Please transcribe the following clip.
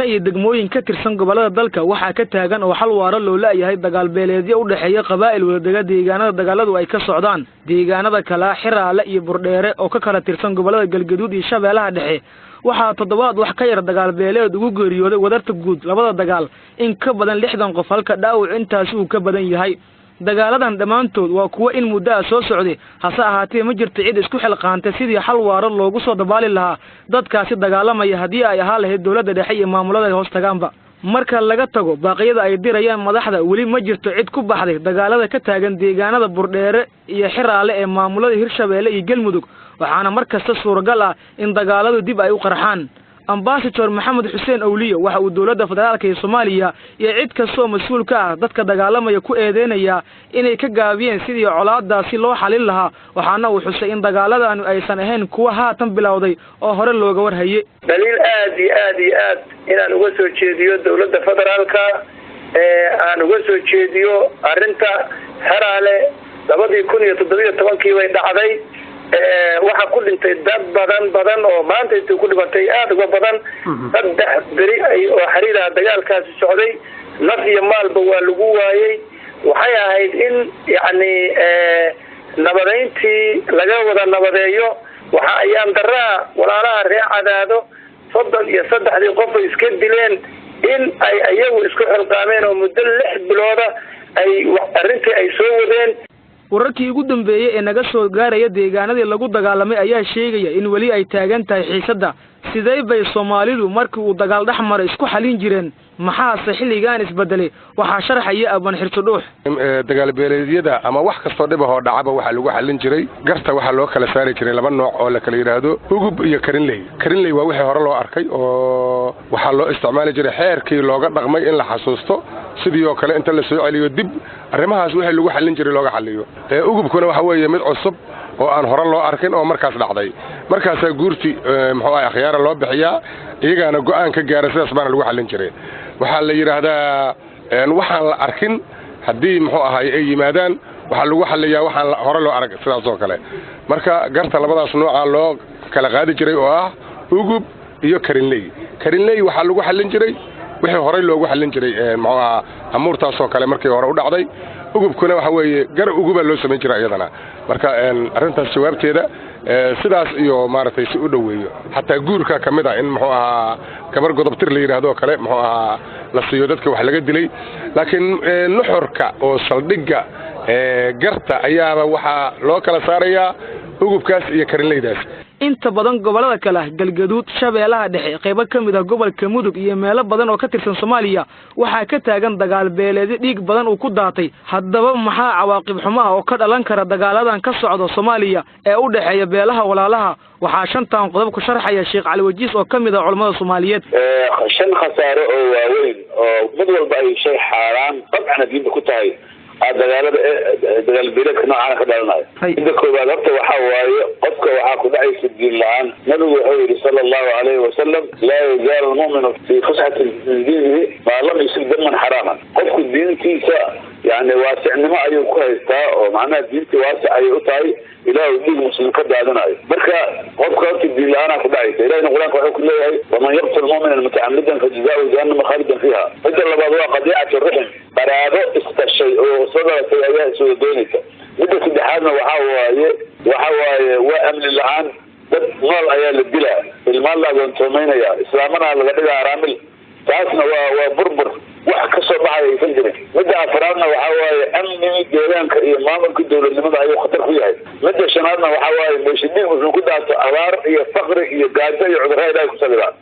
Iyo degmooyin ka tirsan gobolada dalka waxaa ka taagan oo xal waara loo la'yahay dagaal beeleedyo u dhexeeya qabaa'il wadadega deegaanada dagaaladu ay ka socdaan. Deegaanada kala Xiraale iyo Burdheere oo ka kala tirsan gobolada Galgaduud iyo Shabeellaha Dhexe waxaa toddobaad wax ka yar dagaal beeleed ugu geeriyooday wadarta guud labada dagaal in ka badan 60 qof, halka dhaawac intaasi uu ka badan yahay. Dagaaladan dhammaantood waa kuwo in muddo ah soo socday, hase ahaatee ma jirto cid isku xilqaantay sidii xal waara loogu soo dabaali lahaa dadkaasi dagaalamaya, haddii ay ahaa lahayd dowladda dhexe iyo maamulada ay hoos tagaanba. Marka laga tago baaqyada ay dirayaan madaxda, weli ma jirto cid ku baxday dagaalada ka taagan deegaanada Burdheere iyo Xiraale ee maamulada Hirshabeelle iyo Galmudug, waxaana mar kasta suuragal ah in dagaaladu dib ay u qarxaan. Ambasador Maxamed Xuseen Owliye waxa uu dowladda federaalka ee Soomaaliya iyo cid kastoo mas-uul ka ah dadka dagaalamaya ku eedeynaya inay ka gaabiyeen sidii colaadaasi loo xalin lahaa, waxaana uu xusay in dagaaladanu aysan ahayn kuwa haatan bilowday oo hore looga warhaye. Daliil aad iyo aad iyo aad inaan uga soo jeediyo dowladda federaalka ee aan uga soo jeediyo arrinta Xeraale 2017-kii bay dhacday. Waxaa ku dhintay dad badan badan oo maanta intuu ku dhimatay aada uga badan. 3 beri oo xiriir ah dagaalkaasi socday, naf iyo maalba waa lagu waayey. Waxay ahayd in yacni nabadeyntii laga wada nabadeeyo. Waxa ayaan daraa walaalaha ree Cadaado 33-dii qof ay iska dileen in ay iyagu isku xilqaameen oo muddo 6 bilooda ay arrintii ay soo wadeen. Wararkii ugu dambeeyey ee naga soo gaaraya deegaanadii lagu dagaalamay ayaa sheegaya in weli ay taagan tahay xiisadda. Sidee bay Soomaalidu markii uu dagaal dhex maro isku xalin jireen? Maxaase xilligan isbedelay? Waxaa sharxaya Abaan Xirso Dhuux. Dagaalbeeleedyada ama wax kastoo dhib ahoo dhacaba waxaa lagu xallin jiray garta. Waxaa loo kala saari jiray laba nooc oo la kala yidhaahdo ugub iyo karinley. Karinley waa wixii hore loo arkay oo waxaa loo isticmaali jiray xeerkii looga dhaqmay in la xasuusto, sidii oo kale inta la soo celiyo dib arrimahaas wixii lagu xallin jiray looga xalliyo. Ugubkuna waxa weeye mid cusub oo aan hore loo arkin oo markaas dhacday, markaasaa guurti muxuu ahay akhyaara loo bixiyaa, iyagaana go'aan ka gaara. Sidaas baana lagu xallin jiray. Waxaa la yidhaahdaa waxaan la arkin haddii muxuu ahay ay yimaadaan, waxaa lagu xalliyaa waxaan hore loo arag, sidaas oo kale. Marka garta labadaas noocaa loo kala qaadi jiray oo ah ugub iyo karinley. Karinley waxaa lagu xallin jiray wixii horey loogu xallin jiray muxuu ahaa amuurtaasoo kale markii hore u dhacday. Ugubkuna waxa weeye gar ugubaa loo samayn jira iyadana. Marka arrintaas jawaabteeda sidaas iyo maaragtay si u dhoweeyo. Xataa guurka ka mid ah in muxuu ahaa gabar godobtir la yidhaahdo kale muxuu ahaa la siiyo dadka wax laga dilay. Laakiin nuxurka oo saldhigga garta ayaaba waxaa loo kala saarayaa ugubkaas iyo karinleydaas. Inta badan gobolada kale Galgaduud, Shabeellaha Dhexe, qaybo ka mid ah gobolka Mudug iyo meelo badan oo ka tirsan Soomaaliya waxaa ka taagan dagaal beeleedyo dhiig badan uu ku daatay. Haddaba maxaa cawaaqib xumaha oo ka dhalan kara dagaaladan ka socda Soomaaliya ee u dhexeeya beelaha walaalaha? Waxaa shantan qodob ku sharxaya Sheekh Cali Wajiis oo ka mid ah culammada Soomaaliyeed. 5 khasaare oo waaweyn oo mid walba ay shay xaaraan qadcana diinta ku tahay dagaalada dagaal beeleedka noocaana ka dhalanayo. Midda koowaad horta waxaa waaye qofka waxaa ku dhacaysa diin la-aan. Nabigu wuxuu yidhi sala allahu alayhi wasalam: "Laa yazaalu almu'minu fii fusxatin min diinihi maa lam yusib daman xaraaman." Qofku diintiisa yani waasicnimo ayuu ku haystaa oo macnaha diintii waasic ayay u tahay ilaahu dhiig muslim ka daadanayo. Marka qofka horta diin la-aanaa ku dhacaysa. Ilahina Qur-aanka wuxuu ku leeyahay: "Waman yaqtul mu'minan mutacamidan fajazaahu jahannama khaalidan fiiha." Midda labaad waa qadiicatu rixm, qaraabo isdhashay oo soo dhalatay ayaa iswada doonaysa. Midda saddexaadna waxa waaye waa amni la-aan. Dad nool ayaa la dilaa, ilmaan la agoontoomaynaya, islaamana laga dhigaa araamil. Taasna waa burbur wax ka soo baxaya aysan jirin. Midda afraadna waxa waaye amnigii deegaanka iyo maamulka dowladnimada ayuu khatar ku yahay. Midda shanaadna waxa waaye meesha dhiig muslim ku daato abaar iyo faqri iyo gaajo iyo cudurra Ilahay ku salibaa.